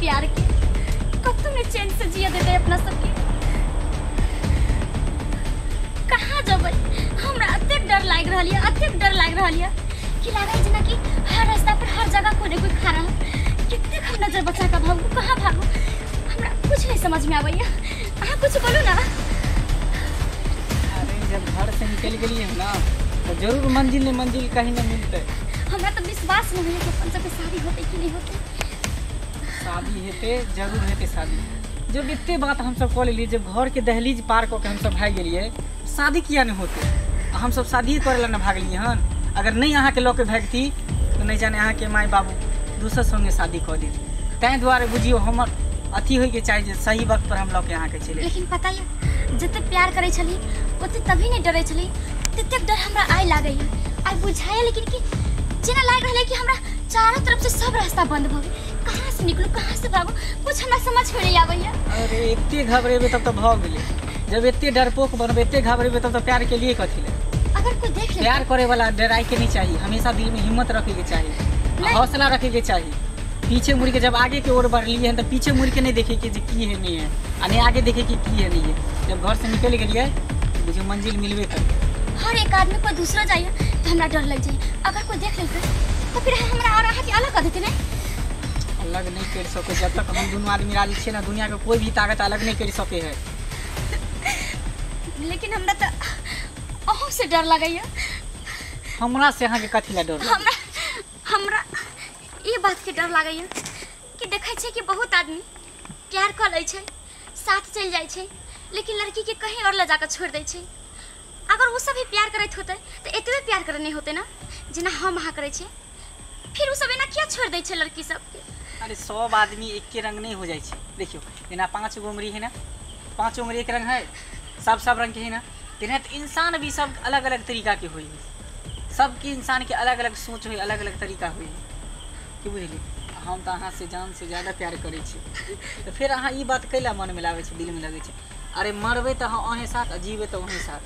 प्यार के कतौ ने चैन से जिया देते अपना सबके। कहाँ जबै हमरा अतेक डर लागि रहल ये, अतेक डर लागि रहल ये कि लागै जेना कि हर रास्ता पर हर जगह कोई ने कोई खड़ा। कितने हम नजर बचा के भागू, कहाँ भागू, हमरा कुछ नहीं समझ में आबैया। अहाँ कुछ बोलू ना। अरे जब घर से निकल गेलिए ना तो जरूर मंजिल ने मंजिल कहीं न मिलते। हमरा तो विश्वास नहीं है कि अपन सबके शादी होते कि नहीं होते। शादी हेते, जरूर हेते शादी। जब इतने बात हम सब कह लेलिए, जब घर के दहलीज पार कऽ के हम सब भागि गेलिए, शादी किया नहीं होते? हम सब शादी करे ला न भागलिए हन। अगर नहीं अहाँ के लऽ के भागती तो नहीं जाने अहाँ के माय बाबू दोसर संगे शादी कऽ देती। ताहि दुआरे बुझियौ हमर अथी होइके चाही जे सही वक्त पर हम लऽ के अहाँके चलि। लेकिन पता ये जते प्यार करै छली ओते तभी नहीं डरै छली, ततेक डर हमरा आइ लागैया। आइ बुझाइया लेकिन कि जेना लागि रहलै कि हमरा चारों तरफ से सब रास्ता बंद भऽ गेल। कहाँ से निकलू, कहाँ से भागू, कुछ हमरा समझ में नहीं आबैया। अरे एते घबरेबै तब तो भऽ गेलै। जब एते डरपोक बनबै, एते घबरेबै तब तो प्यार के लिए कथी ले। अगर कोई देख ले। प्यार करे वाला डराए के नहीं चाहिए, हमेशा दिल में हिम्मत रखे के चाहिए, हौसला रखे के चाहिए। पीछे मुड़ के जब आगे के ओर बढ़लिए हन तो पीछे मुड़ के नहीं देखे कि जे की है नहीं है, आ नहीं आगे देखे कि की है नहीं है। जब घर से निकल गेलिए बुझियौ मंजिल मिलबे करतै। हर एक आदमी कोई दूसरा जाइए तो हमरा डर लग जाइए। अगर कोई देख लेते तो फिर हमरा और अहाँ के अलग कर देते। नहीं अलग नहीं कर सके जब तक हम दुनू आदमी राजी छियै ना, दुनिया के कोई भी ताकत अलग नहीं कर सके है। लेकिन हमरा तो अहूँ से डर लगैया। हमरा से अहाँ के कथी ला डर? हमरा हमरा ये बात के डर लागैया कि देखै छियै कि बहुत आदमी प्यार कऽ लै छै, साथ चलि जाइ छै, लेकिन लड़की के कहीं और ले जाकर छोड़ि दै छै। अगर वो सब भी प्यार करैत होतै तो एतबे प्यार करे नहीं होते ना जेना हम अहाँ करै छियै। फिर वो सब एना किया छोड़ि दै छै लड़की सबके? अरे सब आदमी एके रंग नहीं हो जाइ छै। देखियौ जेना 5 गो उंगली है ना, 5 उंगली एक रंग है, सब सब रंग के है ना, तेना तो इंसान भी सब अलग अलग तरीका के होइ है। सबके इंसान के अलग अलग सोच होइ, अलग अलग तरीका होइ है। की बुझलियै? हम तऽ अहाँ से जान से ज़्यादा प्यार करै छी, तऽ फेर अहाँ ई बात कैला मनमे लाबै छी, दिलमे लगै छै? अरे मरबै तऽ अहाँ अहेँ साथ आ जीबै तऽ अहेँ साथ।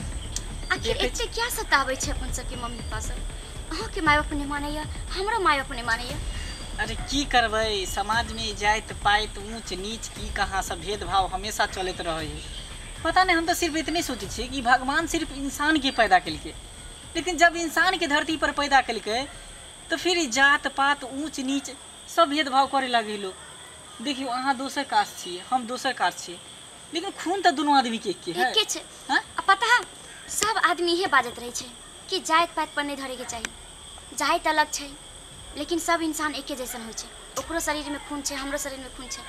आखिर एते क्या सताबै छै अपन सबके मम्मी पापा सब? अहाँके माय बाप नहि मानैया, हमरो माय बाप नहि मानैया। अरे की करबै, समाजमे जाति पाति ऊँच नीच की कहाँ सब भेदभाव हमेशा चलैत रहै है। पता नहीं, हम तऽ सिर्फ इतने सोचै छियै कि भगवान सिर्फ इंसानके पैदा केलकै, लेकिन जब इंसानके धरती पर पैदा केलकै तो फिर जात पात ऊँच नीच सब भेदभाव करे लगे लोग। देखियौ अहाँ दोसर कास्ट छियै, हम दोसर कास्ट छियै, लेकिन खून तऽ दुनू आदमीके एके है। एके छै। आ पता है सब आदमी इहे बाजैत रहै छै कि जाति पाति पर नहीं धरैके चाही, जाति अलग छै लेकिन सब इंसान एके जैसन होइ छै। ओकरो शरीरमे खून छै, हमरो शरीरमे खून छै।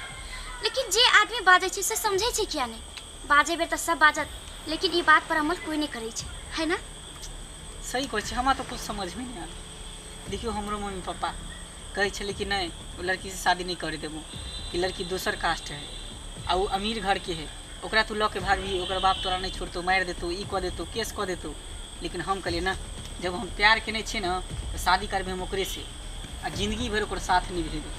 लेकिन जे आदमी बाजै छै से समझै छै किया नहि? बाजै बेर तऽ सब बाजत, लेकिन ई बात पर अमल कोई नहीं करै छै, है ना? सही कहै छै, हमरा तऽ कुछ समझमे नहि आबै। देखियौ हमरो मम्मी पापा कहै छलै कि नहि ओ लड़कीसँ शादी नहि करे देबो, कि लड़की दोसर कास्ट है आ ओ अमीर घरके है, ओकरा तू लऽ के भागबही, ओकर बाप तोरा नहि छोड़तौ, मारि देतौ, ई कऽ देतौ, केस कऽ देतौ। लेकिन हम कहलियै ना, जब हम प्यार केने छियै ने तऽ शादी करबै हम ओकरेसँ आ जिंदगी भरि ओकर साथ निभेबै।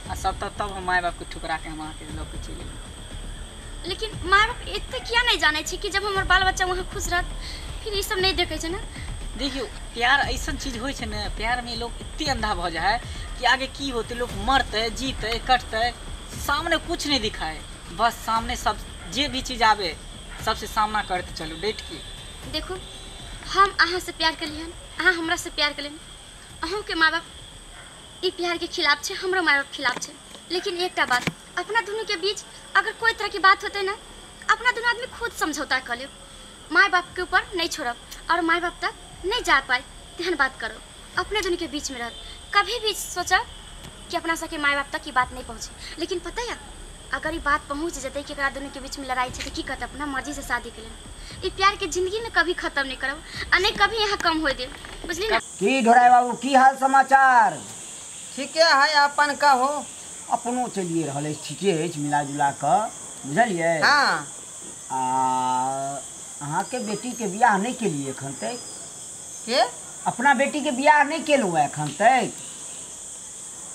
आ सब तब हम माय बापके ठुकरा के हम अहाँके लऽ के चलि एबै। लेकिन माय बाप एते किया नहीं जानै छै कि जब हमर बाल बच्चा वहाँ खुश रहत, फिर ई सब नहीं देखै छै ना? देखियौ प्यार ऐसन चीज होइ छै ने, प्यारमे लोग एते अंधा भऽ जाइ है कि आगे की होतै, लोग मरतै जीतै कटतै सामने कुछ नहीं दिखाए, बस सामने सब जे भी चीज आवे सबसे सामना करते चलू डटि के। देखू हम अहाँ से प्यार केलियन, अहाँ हमरा से प्यार केलियन, अहूँके माँ बाप ई प्यार के खिलाफ छै, हमरो माय बाप खिलाफ छै। लेकिन एकटा बात, अपना दुनू के बीच अगर कोई तरह की बात होतै ना, अपना दुनू आदमी खुद समझौता कर लेब, माय बाप के ऊपर नहीं छोड़ब और माय बाप तक नहीं जा पाए तेहन बात करो, अपने दुनू के बीच में रहत। कभी भी सोचब कि अपना सबके माय बाप तक ई बात नहीं पहुँचे। लेकिन पता है अगर ई बात पहुँच जेतै कि एकरा दुनू के बीच में लड़ाई छै तऽ की कहतै? अपना मर्जी से शादी के लेल। ई प्यार के जिंदगी में कभी खत्म नहीं करब आ नहीं कभी यहाँ कम हो देब, बुझली ना? की ढोराई बाबू की हाल समाचार? ठीके है, अपन कहो। अपनो चलिए रहल अछि, ठीके अछि मिला जुला कऽ, बुझलियै? हाँ। आ अहाँके बेटीके बियाह नहि केलियै एखन तक? के? अपना बेटीके बियाह नहि केलहुँ एखन तक?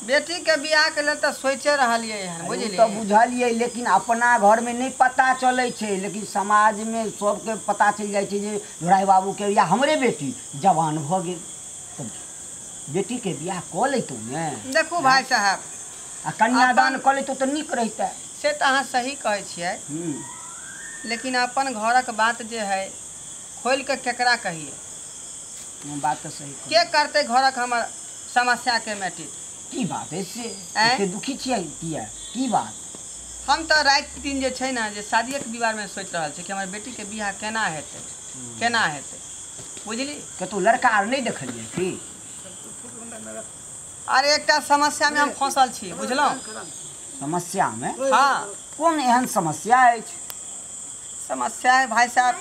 बेटी के बियाह के लेल तऽ सोचे रहलियै हन, बुझलियै? तऽ बुझलियै, लेकिन अपना घरमे नहि पता चलै छै, लेकिन समाजमे सबके पता चलि जाइ छै जे ढोराई बाबूके या हमरे बेटी जवान भऽ गेल, तऽ बेटीके बियाह कऽ लैतहुँ ने। देखू भाई साहब, आ कन्यादान कऽ लेतौ तऽ नीक रहितै। से तऽ अहाँ सही कहै छियै, लेकिन अपन घरक बात जे है खोलि कऽ केकरा कहिए? बात तऽ सही। के करतै घरक हमर समस्याके मैटिक? की बात है से एते दुखी छियै किया? की बात? हम तऽ राति दिन जे छै ने जे शादियेके विवाहमे सोचि रहल छी कि हमर बेटीके बियाह केना हेतै, केना हेतै, बुझली? कतहु लड़का आर नहि देखलियै की? अरे एकटा समस्यामे हम फँसल छी, बुझलहुँ? समस्यामे? हाँ। कोन एहन समस्या अछि? समस्या है भाई साहब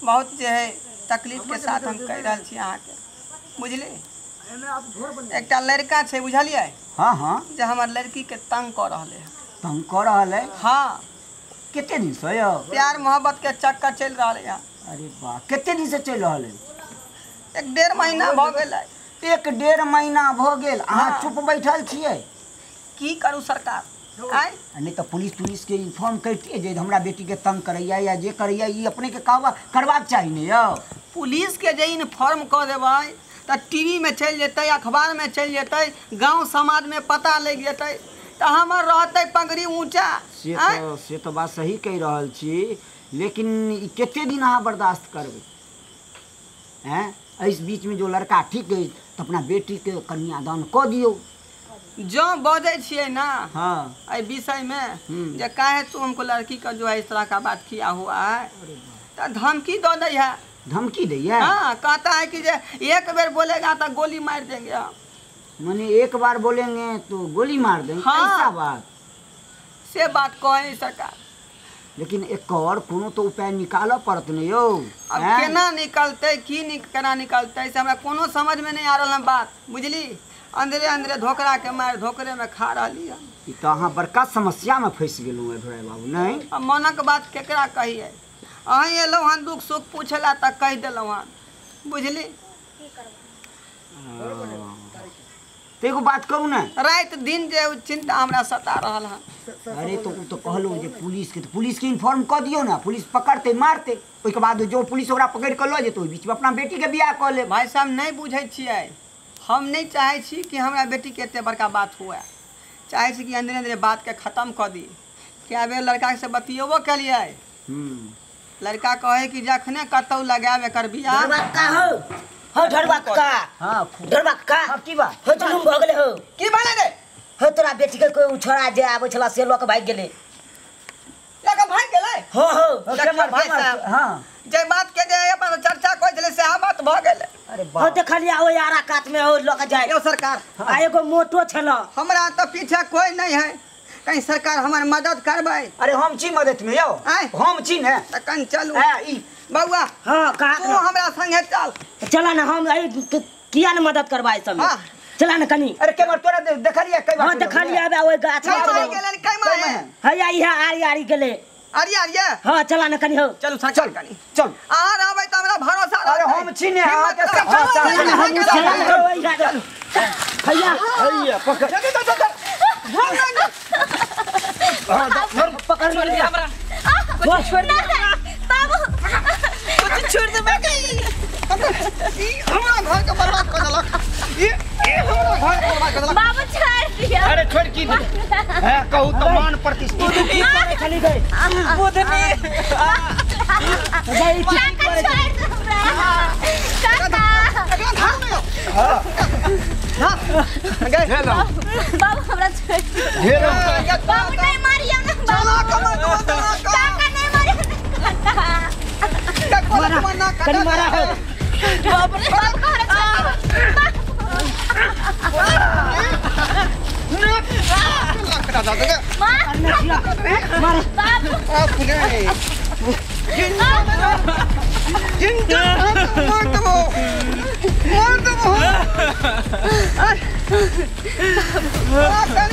बहुत जे है तकलीफके साथ हम कहि रहल छी अहाँके, बुझली? एकटा लड़का छै, बुझलियै? हाँ हाँ। जे हमर लड़कीके तंग कऽ रहलै है। तंग कऽ रहल है? हाँ। कते दिन से यौ? प्यार मोहब्बत के चक्कर चलि रहल है। अरे वाह, कते दिन से चलि रहल है? 1-1.5 महीना भऽ गेल। 1-1.5 महीना भऽ गेल? अहाँ चुप बैठल छियै? की करू सरकार? आय नहीं तो पुलिस तुलिस के इन्फॉर्म करतियै जे हमरा बेटी के तंग करैया या जे करैया, ई अपने के कहवा करबाक चाही ने यौ। पुलिस के जे इन्फॉर्म कऽ देबै तऽ टीवी में चलि जेतै, अखबार में चलि जेतै, गाँव समाज में पता लागि जेतै, तऽ हमर रहतै पगड़ी ऊँचा। से तो बात सही कहि रहल छी, लेकिन ई कते दिन अहाँ बर्दाश्त करबै? हैं, एहि बीच में जो लड़का ठीक अछि तऽ अपना बेटी के कन्यादान कऽ दियौ। जो बजै छियै ना, हाँ, एहि विषय में जे काहे तू हमको लड़की का जो है इस तरह का बात किया हुआ है, तो धमकी दऽ दै है। धमकी दैया? हाँ, कहता है कि जे एक बेर बोलेगा तो गोली मार देंगे हम। माने एक बार बोलेंगे तो गोली मार देंगे? हाँ। ऐसा बात? से बात कहे सरकार। लेकिन एक और कोनो तो उपाय निकालऽ पड़त ने यौ। अब केना निकलतै, की केना निकलतै से हमरा कोनो समझ में नहीं आ रहल बात, बुझली? अंदरे अंदरे धोकरा के मार धोकरे में खा रहली हन। ई तो अहाँ बड़का समस्या में फंसि गेलहुँ है ढोराई बाबू। नहीं अब मनक बात केकरा कहिए? अहीं एलहुँ हन दुख सुख पूछला तऽ कहि देलहुँ हन, बुझली? तो एगो बात कहू ने, राति दिन जे चिंता हमरा सता रहल हन। अरे तो तो कहलहुँ जे पुलिस के, तो पुलिस के इन्फॉर्म कऽ दियौ ने, पुलिस पकड़तै मारतै, ओहिके बाद जो पुलिस ओकरा पकड़ि कऽ लऽ जेतै, ओहि बीचमे अपना बेटीके बियाह कऽ लेब। भाई साहब नहीं बुझै छियै, हम नहीं चाहै छी कि हमरा बेटीके एते बड़का बात हुए, चाहै छी कि अंदरे अंदरे बातके खत्म कऽ दी। कए बेर लड़का से बतियेबो केलियै, लड़का कहे कि जखने कतौ लगायब एकर बियाह। हो हो ढोरबा काका। हां ढोरबा काका। हां की बात? हो जुलुम भऽ गेलै। हो की भेलै रे? हो तोरा बेटी के कोई छोड़ा जे आबै छला से लऽ के भागि गेलै। लऽ के भागि गेलै? हो हो देखियौ भाई साहब, हां जे बात के जे अपन चर्चा करै छलै सएह बात भऽ गेलै। अरे हो देखलियै ओ यारा कात में हो लऽ के जाय। यौ सरकार, आ एगो मोटो छल। हमरा तऽ पीछे कोई नहीं है, कहीं सरकार हमर मदद करबै। अरे हम छी मदद में यौ, हम छी ने। तखन चलू ई बौआ। हां कहा तू हमरा संगे चल। चला ना, हम किया न मदद करबाई सब। हां चला ना कनी। अरे केमर तोरा देखलियै कई बार? हां देखलियै, आबे ओइ गाछ में गेलै। कई मार हैया इहा आरी आरी गेलै। आरी आरी? हां चला ना कनी। हो चलू चल कनी चल। अहाँ रहबै त हमरा भरोसा रहतै। अरे हम छी ने, अहाँ के चल। हैया हैया पकड़ पकड़ ले हमरा, कुछ छोड़ दे बाबू, कुछ छोड़ दे बाकी। ई हमरा घर के बर्बाद कर देलक। ई हमरा घर के बर्बाद कर देलक। बाबू छोड़ दिया। अरे छोड़ की दे है, कहू तो मान प्रतिष्ठा की करे चली गई बुधनी। गई की काका छोड़ दे हमरा काका। हां हां गए बाबू हमरा छोड़ ढेरो। बाबू नहीं मारियो ना चला कमर काका नहीं मारियो ना काका। कनी मारा हो बाप रे बाप,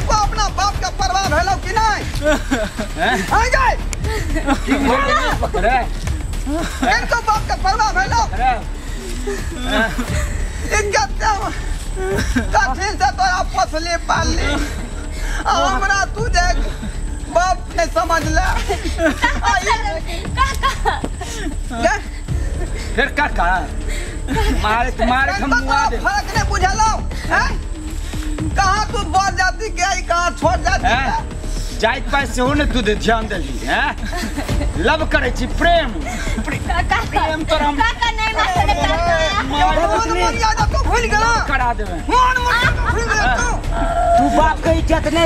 हमरा अपना बाप के परवाह भेलौ कि नहीं? कनिको बाप के परवाह भेलौ? कठिन से तोरा पोसली पालली, हमरा तू जे बाप के समझ ले। फिर काका मारे तुम्हारे हम मुआ दे। फर्क नहीं बुझलो हैं? कहाँ तू बड़ जाति के आई कहाँ छोट जाति के जाइत पाइ सेहो ने तू ध्यान देली हैं लव करै छी प्रेम प्रेम तोर हम काका नहीं मारते काका तू भूल गेला करा देबे मन मन भूल गेला तू तू बाप के इज्जत ने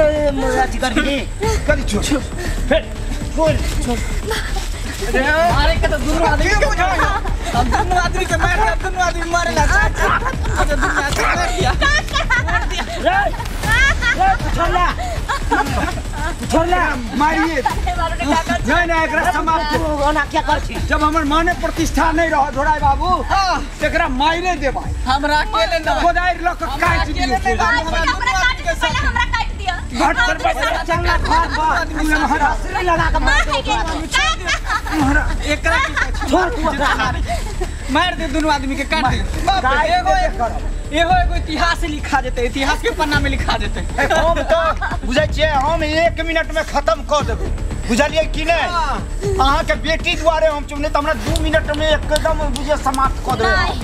अथी कर दी करी छोड़ फिर बोल छोड़ मारे के तो दुनू आदमी के हम दुनू आदमी के मार के दुनू आदमी मारे ला अच्छा दुनू आदमी मार दिया मार दिया रे रे छोड़ला छोड़ला मारिए नहीं नहीं एकरा समाप्त ओना क्या कर छी जब हमर माने प्रतिष्ठा नहीं रह ढोराई बाबू तेकरा मारे देबै हमरा अकेले न कोदारि ल के काटि दियो हमरा काट दिया घट पर पैसा चलना घर पर रसरी लगा के मार एकरा छोड़ तू ओकरा मार दे दुनू आदमी के काट दे एगो एगो एगो इतिहास लिखा जेतै इतिहास के पन्ना में लिखा जेतै हम तो बुझै छियै हम 1 मिनट में खत्म कऽ देबै बुझलियै कि नहि अहाँ के बेटी दुआरे हम चुनने त हमरा 2 मिनट में एकदम बुझे समाप्त कऽ देबै नहीं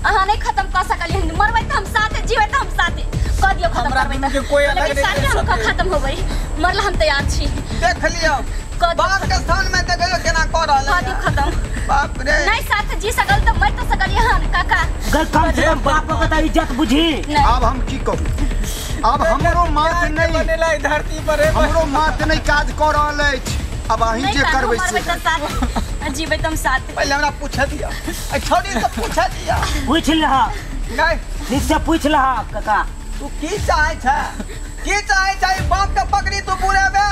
अहाँ नहीं खत्म कर सकलियै मरबै त हम साथे जीबै त हम साथे कऽ दियौ खत्म करबै के कोई अलग नहीं साथे हम खत्म होबै मरला हम तैयार छी देख लियौ बाप के स्थान में देखियो केना कऽ रहल कऽ दियौ खत्म बाप रे नहीं साथे जी सकल त मर त सकलियै हन काका गल कम से कम बाप के त इज्जत बुझी अब हम की कहू अब हमरो माथ नहीं बनेला धरती पर हमरो माथ नहीं काज कऽ रहल अछि अब अहीं जे करबै से साथ जीबै त हम साथे पहिले हमरा पूछ दिया ए छोड़ी से पूछ दिया पूछ लह नहीं ठीक से पूछ लह काका तू की चाहे छ की चाहे छ बाप के पकड़ी तू बुरेबे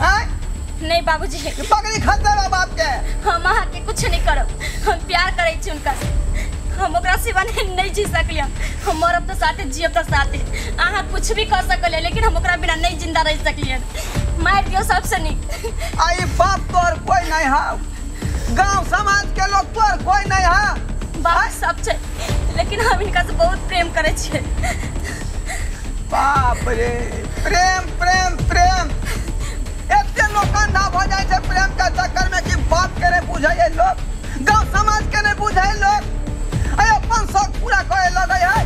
हैं नहीं बाबूजी पगड़ी खतरा बाप के हम अहाँ के कुछ नहीं करब हम प्यार करै छी उनका से हम ओकरा सिवा नहीं जी सकलियै हम मरब तो साथे जियब तो साथे अहाँ कुछ भी कर सकलियै लेकिन हम ओकरा बिना नहीं जिंदा रह सकलियै मारि दियौ सबसे नीक आई बाप तोर कोई नहीं है गांव समाज के लोग तोर कोई नहीं है बाप सब छै लेकिन हम इनका से बहुत प्रेम करै छियै बाप रे प्रेम प्रेम प्रेम एते लोग अंधा भ जाय छै प्रेम के चक्कर में कि बाप के नहीं बुझै लोग गांव समाज के नहीं बुझै लोग अरे अपन शौक पूरा करे लगे है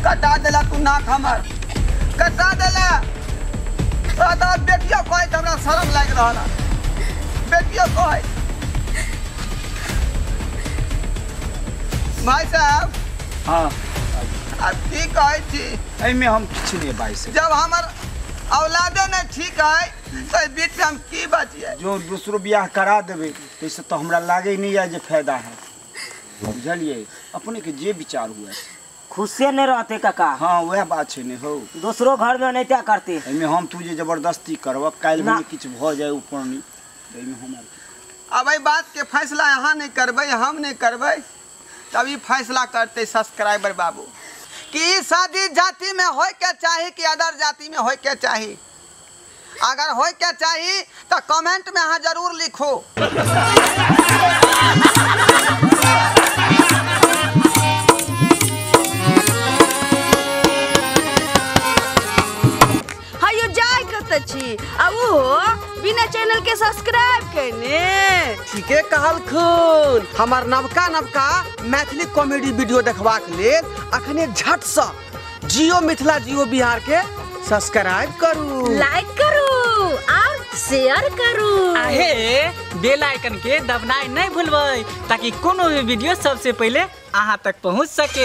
कटा देला तू नाक हमर कटा देला तो बेटियो कहै हमरा शर्म लागि रहल बेटियो कहै भाई साहब हाँ अब की कहै छी एहिमे हम किछु नहि बाजि सकै जब हमर औलादे नहीं ठीक है तो बीच में हम की बचिए जो दूसरो बियाह करा देबै ताहिसँ तऽ हमरा लागै नहीं है जे फायदा है बुझलियै अपने के जे विचार हुए खुशे नहीं रहते काका हाँ वएह बात छै ने हो दोसरो घर में नहीं क्या करते एहिमे हम तू जे जबरदस्ती करब काल्हि ना। भने किछु भऽ जाय ऊपर नहीं तऽ एहिमे हम अब एहि बात के फैसला अहाँ नहीं करबै हम नहीं करबै तब ई फैसला करते सब्सक्राइबर बाबू कि ई शादी जाति में होय के चाही कि अदर जाति में होय के चाही। अगर होय के चाही तो कमेंट में अहाँ जरूर लिखो। हयो जाय कत छी आ उहो बिना चैनल के सब्सक्राइब केने। ठीके कहलखुन। हमार नवका नवका मैथिली कॉमेडी वीडियो देखबाक लेल अखने झटसँ जियो मिथिला जियो बिहार के सब्सक्राइब करू, लाइक करू और शेयर करू। आहे बेल आइकन के दबनाइ नहीं भूलबै ताकि कोनो भी वीडियो सबसे पहले अहाँ तक पहुँच सके।